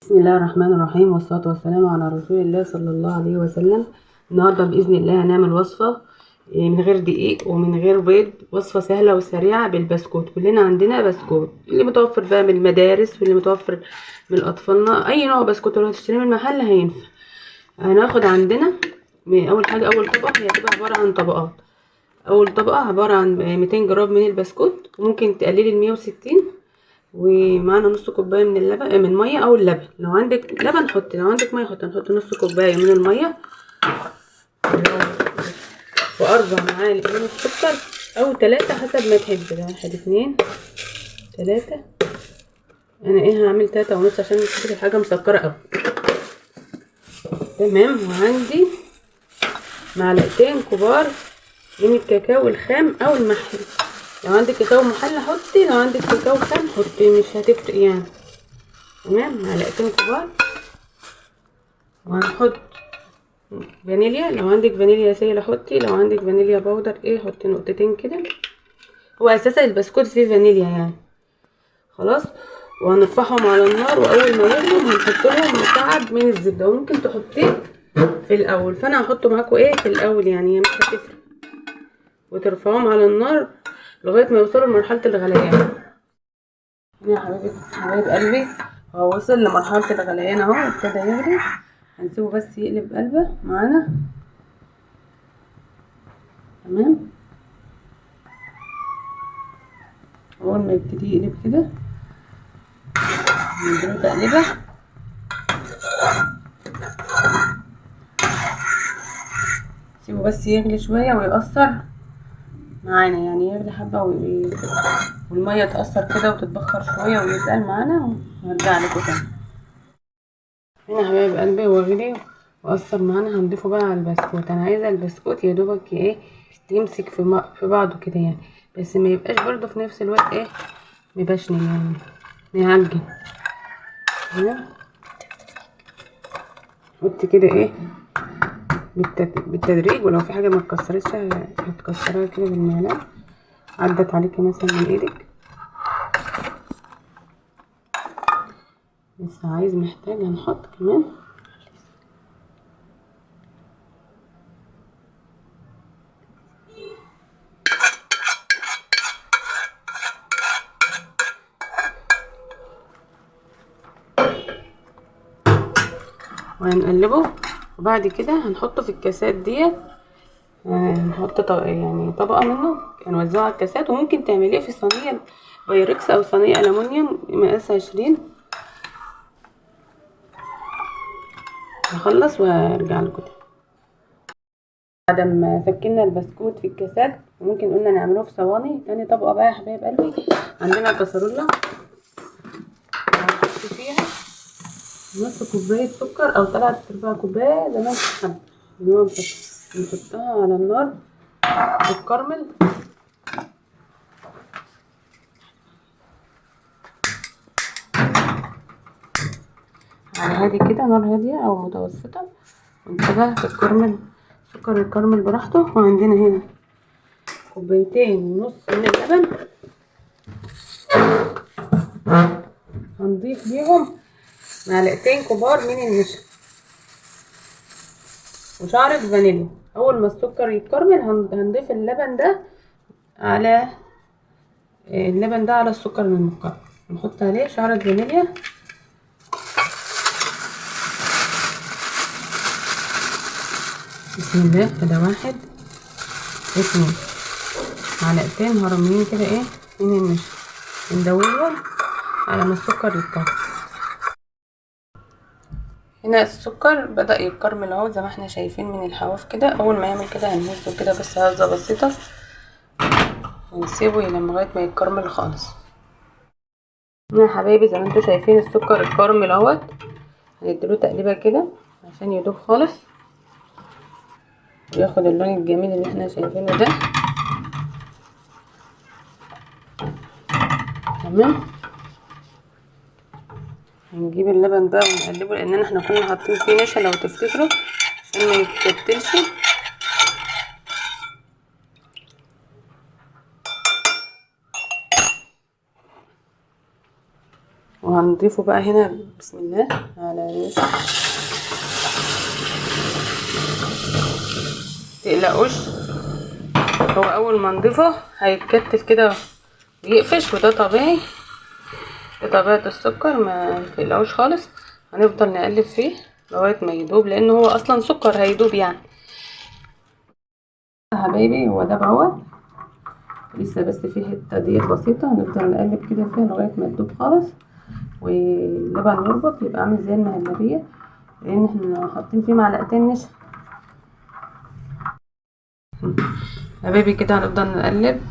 بسم الله الرحمن الرحيم، والصلاة والسلام على رسول الله صلى الله عليه وسلم. النهاردة بإذن الله هنعمل وصفة من غير دقيق ومن غير بيض، وصفة سهلة وسريعة بالبسكوت. كلنا عندنا بسكوت اللي متوفر بقى من المدارس واللي متوفر من أطفالنا، أي نوع بسكوت لو هتشتريه من المحل هينفع. هناخد عندنا أول حاجة، أول طبقة هي هتبقى عبارة عن طبقات. أول طبقة عبارة عن 200 جرام من البسكوت، وممكن تقللي ال 160، ومعانا نص كوباية من اللبن، من مية او اللبن. لو عندك لبن حطي، لو عندك مية حطي. هنحط نص كوباية من المية واربع معالق من السكر او 3 حسب ما تحب. ده 1 2 3. انا هعمل 3.5 عشان مش الحاجة مسكره قوي. تمام. وعندي معلقتين كبار من الكاكاو الخام او المحلي. لو عندك كاكاو محلى حطي، لو عندك كاكاو خام حطي، مش هتفرق يعني. تمام، معلقتين كبار. وهنحط فانيليا، لو عندك فانيليا سايله حطي، لو عندك فانيليا powder حطي نقطتين كده. هو اساسا البسكوت فيه فانيليا يعني. خلاص، وهنرفعهم على النار، واول ما يغلوا هنحط لهم مكعب من الزبدة، وممكن تحطيه في الاول، فانا هحطه معاكم في الاول يعني، مش هتفرق. وترفعوهم على النار لغاية ما يوصلوا لمرحلة الغليان. يا حبايب قلبي، هو وصل لمرحلة الغليان اهو، ابتدى يغلي. هنسيبه بس يقلب قلبه معانا. تمام، اول ما يبتدي يقلب كده نديله تقليبه. سيبه بس يغلي شوية ويقصر معانا، يعني يغلي حبه والمية تأثر كده وتتبخر شوية ويتقل معانا، وهرجع لكم تاني. هنا يا حبايب قلبي هو غلي وأثر معانا. هنضيفه بقى على البسكوت. انا عايزه البسكوت يا دوبك يمسك في بعضه كده يعني، بس ما يبقاش برده في نفس الوقت مبشني يعني، يعجن. تمام، حط كده بالتدريج، ولو في حاجة ما اتكسرتش هتكسرها كده بالمعلقه، عدت عليكي مثلا من ايدك. لسه عايز محتاج هنحط كمان. وهنقلبه، وبعد كده هنحطه في الكاسات ديت. هنحط يعني طبقه منه، هنوزعه على الكاسات. وممكن تعمليه في صينية بايركس او صينية الومنيوم مقاس 20. هخلص وارجع لكم تاني. بعد ما سكننا البسكوت في الكاسات، وممكن قلنا نعمله في صواني. تاني طبقه بقى يا حبايب قلبي، عندنا كسرولة هنحط فيها نص كوباية سكر او 3/4 كوباية زي ما انت حابة. نحطها على النار بالكرمل. على هادي كده، نار هادية او متوسطه، ونسيبها تتكرمل سكر الكرمل براحته. وعندنا هنا 2.5 كوباية من اللبن، هنضيف ليهم معلقتين كبار من النشا وشعرة فانيليا. اول ما السكر يتكرمل هنضيف اللبن ده على السكر المكرمل. نحط عليه شعرة فانيليا. بسم الله. كده 1 2 معلقتين هرميين كده من النشا، ندوبهم على ما السكر يتكرمل. هنا السكر بدأ يتكرمل اهو زي ما احنا شايفين من الحواف كده. اول ما يعمل كده هنهزه كده بس هزه بسيطة، ونسيبه لغاية ما يتكرمل خالص. يا حبايبي زي ما انتوا شايفين السكر اتكرمل اهوت. هنديله تقليبه كده عشان يدوب خالص وياخد اللون الجميل اللي احنا شايفينه ده. تمام، هنجيب اللبن بقى ونقلبه، لان احنا كنا حاطين فيه نشا لو تفتكروا عشان ما يتكتلش. هنضيفه بقى هنا بسم الله على النشا. متقلقوش، هو اول ما نضيفه هيتكتل كده ويقفش، وده طبيعي، ده طبيعة السكر، ما تقلقوش خالص. هنفضل نقلب فيه لغاية ما يدوب، لان هو اصلا سكر هيدوب يعني يا حبايبي. هو ده اهوت لسه، بس في حتة ديت بسيطة هنفضل نقلب كده فيها لغاية ما تدوب خالص، واللبن يربط يبقى عامل زي المهلبيه، لان احنا حاطين فيه معلقتين نشا حبايبي. كده هنفضل نقلب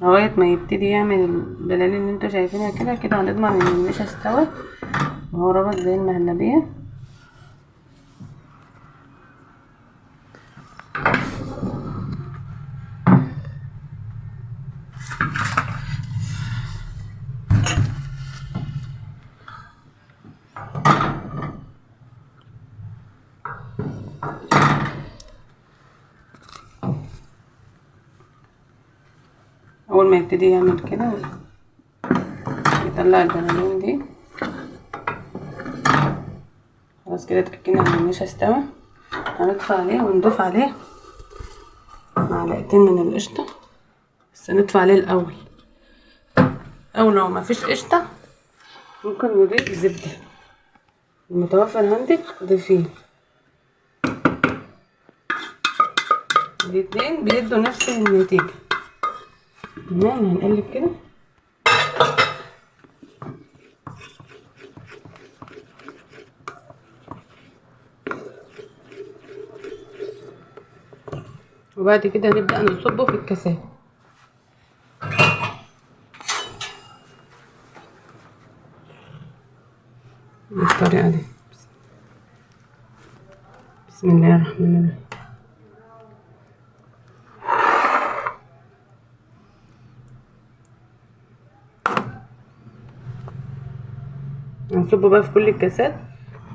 لغاية ما يبتدي يعمل البلالين اللي انتوا شايفينها كده. كده هنضمن ان النشا استوت وهو ربط زي المهلبيه. اول ما يبتدي يعمل كده يطلع البلالين دي، خلاص كده اتاكدنا ان النشا استوى. هنطفي عليه ونضيف عليه معلقتين من القشطه، بس نطفي عليه الاول، او لو مفيش قشطه ممكن نضيف زبدة، المتوفر عندك ضيفيه، الاتنين بيدوا نفس النتيجة. تمام، هنقلب كده. وبعد كده هنبدأ نصبه في الكاسات. بالطريقة دي. بسم الله الرحمن الرحيم. هنصبه بقى في كل الكاسات،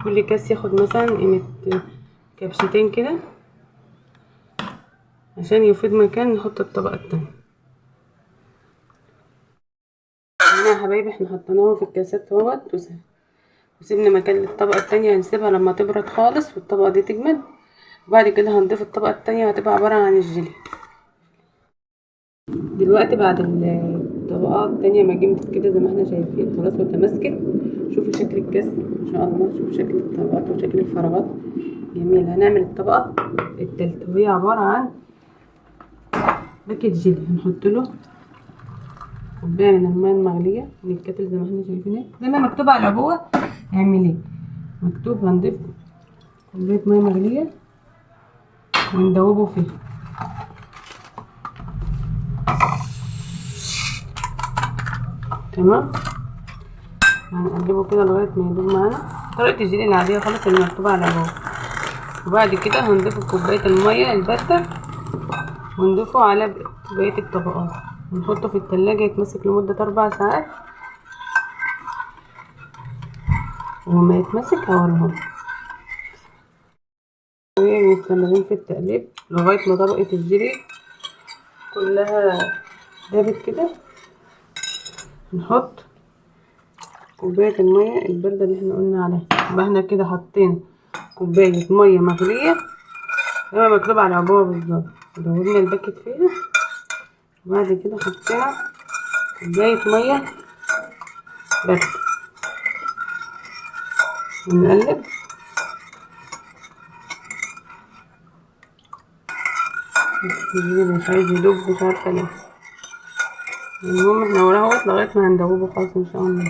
كل كاس ياخد مثلا قيمة كبشتين كده عشان يفيد مكان نحط الطبقة التانية. هنا يا حبايبي احنا حطيناهم في الكاسات اهوت، وسيبنا مكان للطبقة التانية، هنسيبها لما تبرد خالص والطبقة دي تجمد، وبعد كده هنضيف الطبقة التانية هتبقى عبارة عن الجيلي. دلوقتي بعد الطبقات التانية ما جمدت كده زي ما احنا شايفين خلاص وتماسكت، شوفوا شكل الكاس ما شاء الله، شوفوا شكل الطبقات وشكل الفراغات جميل. هنعمل الطبقة التالتة وهي عبارة عن باكت جيلي، هنحط له كوباية من المية المغلية من ال kettle زي ما احنا شايفين زي ما مكتوب على العبوة اعملي مكتوب. هنضيف كوباية مية مغلية وندوبه فيه. تمام، هنقلبه كده لغاية ما يدوب معانا، طريقة الجيلي العادية خالص اللي مكتوبة على العبوة. وبعد كده هنضيف كوباية المية الباردة ونضيفه على بقية الطبقات، ونحطه في التلاجة يتمسك لمدة 4 ساعات، وما يتمسك هوريهولكم. مستمرين في التقليب لغاية ما طبقة الجيلي كلها دابت كده. نحط كوباية المية الباردة اللي احنا قلنا عليها، يبقى احنا كده حطينا كوباية مية مغلية زي ما مكتوب على العبوة بالظبط، دوبنا الباكت فيها، وبعد كده حطينا كوباية مية باردة ونقلب. مش عايز يدوب مش عارفة ليه، المهم احنا وراه اهوت لغاية ما هندوبه خالص ان شاء الله.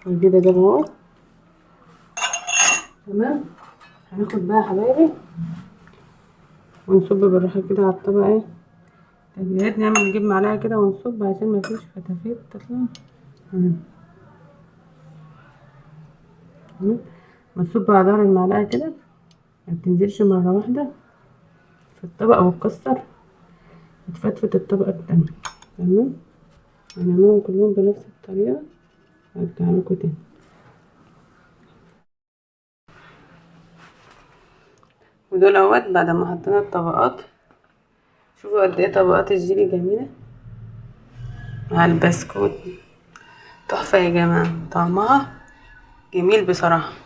وكده ده اهو تمام. هناخد بقى يا حبايبي ونصب بالراحة كده على الطبق ايه. طب يا ريت نعمل نجيب معلقه كده ونصب عشان مفيش فتافيت تطلع. تمام، نصب على ظهر المعلقة كده، ما بتنزلش مرة واحدة في الطبق وتكسر وتفتفت الطبقة التانية. تمام، هنعملهم كلهم بنفس الطريقة. هرجع لكم تاني. ودول اهوت بعد ما حطينا الطبقات. شوفوا قد ايه طبقات الجيلي جميلة مع البسكوت، تحفة يا جماعة، طعمها جميل بصراحة.